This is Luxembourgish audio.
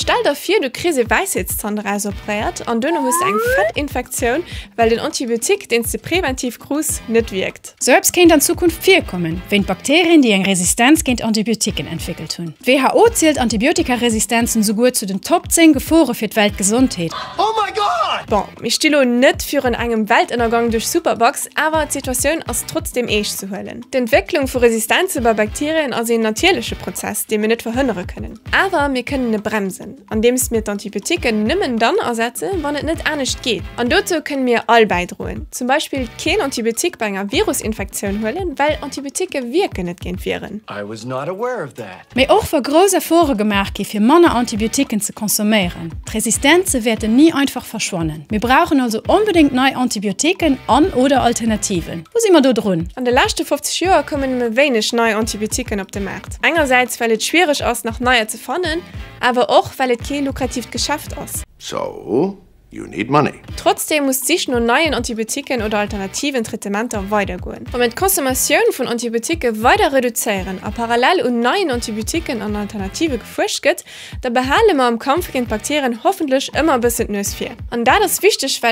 Stell der vir, du kriss e Wäisheetszant erausoperéiert an duerno hues de eng fett Infektioun, well den Antibiotique, deen s de preventiv krus, net wierkt. Sou eppes kéint an Zukunft virkommen, wéint Bakterien, déi eng Resistenz géint Antibiotiquen entwéckelt hunn. D'WHO zielt Antibiotikaresistenzen souguer zu den Top 10 Gefore fir d'Weltgesondheet. Oh my God! Bon, mir sti lo net virun engem Weltënnergang duerch Superbugs, awer d'Situatioun ass trotzdeem eescht ze huelen. D'Entwécklung vu Resistenze bei Bakterien ass een natierleche Prozess, dee mir net verhënnere kënnen. Awer mir kënnen e bremsen, andeems mir d'Antibiotiquen nëmmen dann asetzen, wann et net anescht geet. An dozou kënne mir all bäidroen. Zum Beispill keen Antibiotique bei enger Virusinfektioun huelen, well Antibiotiquë wierken net géint Viren. I was not aware of that. Mee och wa grouss Efforte gemaach gi fir manner Antibiotiquen ze consomméieren, d'Resistenze wäerten ni einfach verschwannen. Mir brauchen also onbedéngt nei Antibiotiquen an oder Alternativen. Wou si mer do drun? An de leschte 50 Joer koumen nëmme wéineg nei Antibiotiquen op de Maart. Engersäits well et schwiereg ass nach neier ze fannen, awer och well et kee lukratiivt Geschäft ass. So you need money. Trotzdeem muss d'Sich no neien Antibiotiquen oder alternativen Traitementer weidergoen. Wa mir d'Consommatioun vun Antibiotiquë weider reduzéieren a parallel un neien Antibiotiquen an Alternative gefuerscht gëtt, da behale mer am Kampf géint d'Bakterien hoffentlech ëmmer e bëssen d'Nues vir. An dat ass wichteg, well.